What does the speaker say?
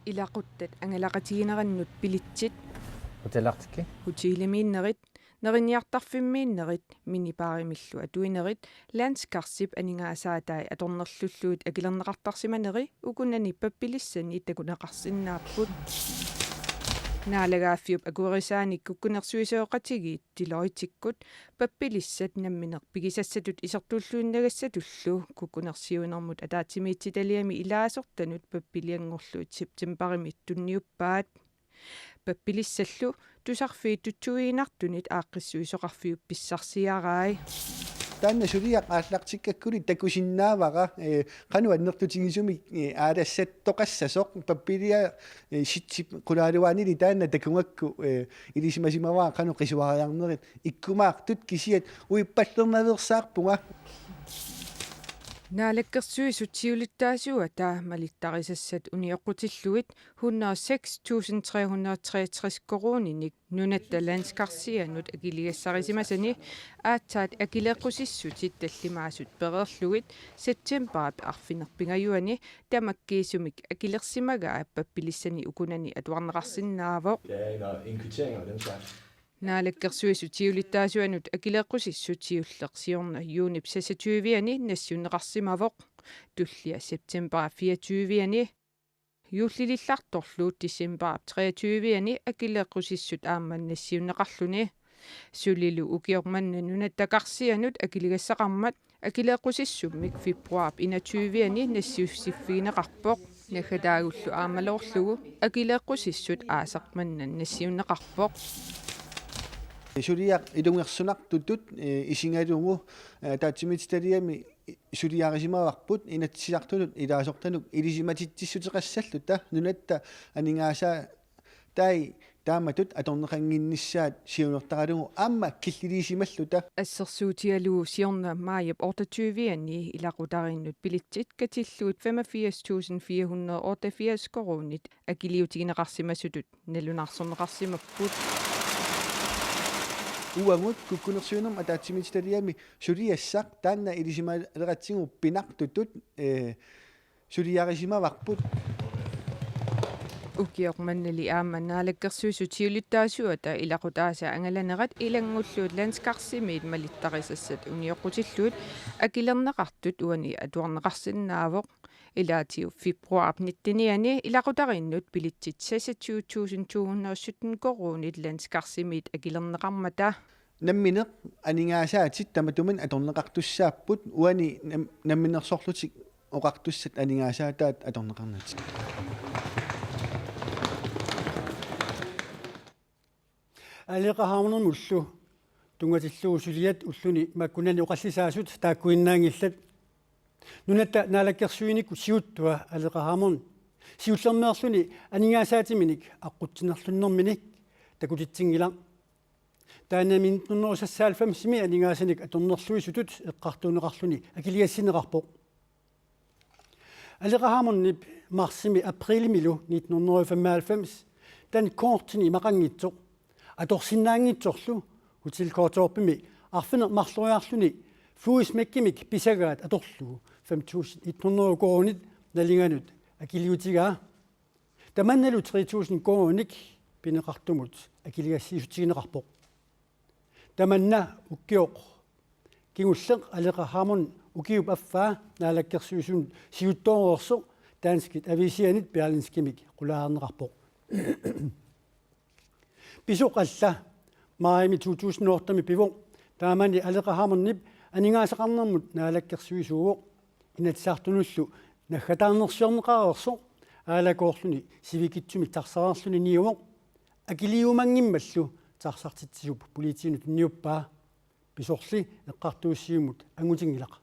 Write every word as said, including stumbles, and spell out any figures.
Ilaquttat angalaqatiginerannut bilitsit. Hotelartikki. Hotelimiinnerit, neriniartarfimmiinnerit, minibaarimillu atuinerit, Landskartip aningaasaatai atornerlullugit akilerneqartarsimaneri ukunani pappilissani takuneqarsinnaapput. Naalagaaffiup akuerisaanik kukkunersuisoqatigiit Deloitteikkut pappilissat nammineq pigisassatut isertulluinnagassatullu kukkunersiuinermut ataatsimiititaliami ilaasortanut pappilianngorlugit septembarimi tunniuppaat. Pappilissallu tusarfiit tutsuiginartunit aaqqissuisoqarfiup pissarsiarai. Taanna suliaq aallartikkakkuli takusinnaavara, eh, qanoq annertutigisumik, eh, aalassattoqassasoq, pappilia, eh, sitsip qulaaluaanili taanna takugakku, eh, ilisimasimavara qanoq qisuariarnerit ikkumaartut, kisiat uippallernaveersaarpunga. Naalakkersuisut siulittaasuata malittarisassat unioqqutillugit hundrede og seks tusind tre hundrede og treogtres koruuninik nunatta Landskarsianut akiligassarisimasani aatsaat akileeqqusissutit tallimaasut pereerlugit septembarip arfineq-pingajuanni tamakkiisumik akilersimagaa pappilissani ukunani atuarneqarsinnaavoq. Det er en, en kvittering og den slags. Naalakkersuisut siulittaasuanut akileeqqusissut siulleq siorna juunip seksogtyve-ani nassiunneqarsimavoq. Tullia septembarip fireogtyve-ani, juullilillartorlu decembarip treogtyve-ani akileeqqusissut aamma nassiunneqarluni. Sulilu ukioq manna nunatta Karsianut akiligassaqarmat akileeqqusissummik februarip enogtyve-ani nassiussiffigineqarpoq. Naggataagullu aammaloorlugu akileeqqusissut aasaq manna nassiunneqarpoq. Suliaq ilungersunartutut, eh, isigalugu, eh, ataatsimiititaliami suliarisimavarput Inatsisartunut ilaasortanut ilisimatitsissuteqassalluta nunatta aningaasaa tai taamatut atorneqannginnissaat siunertaralugu aamma killiliisimalluta. Assersuutigalugu siorna maajip otteogtyve-ani ilaqutariinnut bilitsit katillugit femogfirs tusind fire hundrede og otteogfirs koruunit akiliutigineqarsimasutut nalunaarsorneqarsimapput. Uagut kukkunersiuinermut ataatsimiititaliami suliassaq taanna ilisimaleratsigu pinartutut, eh, suliarisimavarput. Ukioq mannali aamma Naalakkersuisut siulittaasuata ilaqutaasa angalanerat ilanngullugu Landskarsimit malittarisassat unioqqutillugit akilerneqartut uani atuarneqarsinnaavoq. Ilaatigut februarip nitten-iani ilaqutariinnut bilitsit seksogtyve tusind to hundrede og sytten koruunit Landskarsimit akilerneqarmata. Nammineq aningaasaatit tamatuminnga atorneqartussaapput, uani nam-, namminersorlutik oqartussat aningaasaataat atorneqarnatik. Aleqa Hammondimullu tunngatillugu suliat ulluni makkunani oqallisaasut taakkuinnaanngillat. Nunatta naalakkersuinikkut siuttua Aleqa Hammond siullermeerluni aningaasaatiminik aqqutitsinerlunnermini takutitsinngilaq. Taannami nitten hundrede og seksoghalvfems-imi aningaasanik atornerluisutut eqqartuunneqarluni akiligassinneqarpoq. Aleqa Hammondip marsimi aprilimilu nitten hundrede og femoghalvfems dankortini imaqanngitsoq atorsinnaanngitsorlu Hotel Qaqortumi arfineq-marloriarluni flyskibimik pisagaat atorlugu fem tusind et hundrede koruunit nalinganut akiliutigaa. Tamannalu tre tusind koruunik pineqartumut akiligassiissutigineqarpoq. Tamanna ukioq kingulleq Aleqa Hammond ukiup affaa naalakkersuisunut siuttooreersoq danskit aviisianit Berlingskemik qulaajarneqarpoq. Pisoq alla maajimi to tusind otte-mi pivoq, taamani Aleqa Hammondip aningaasaqarnermut naalakkersuisuuvoq. Inatsisartunullu naggataarnersiorneqareersoq aalakoorluni sivikitsumik tarsareerluni niuvoq. Akiliumanngimmallu tarsartitsisup politiinut niuppaa. Pisorli eqqartuussivimmut angutinngilaq.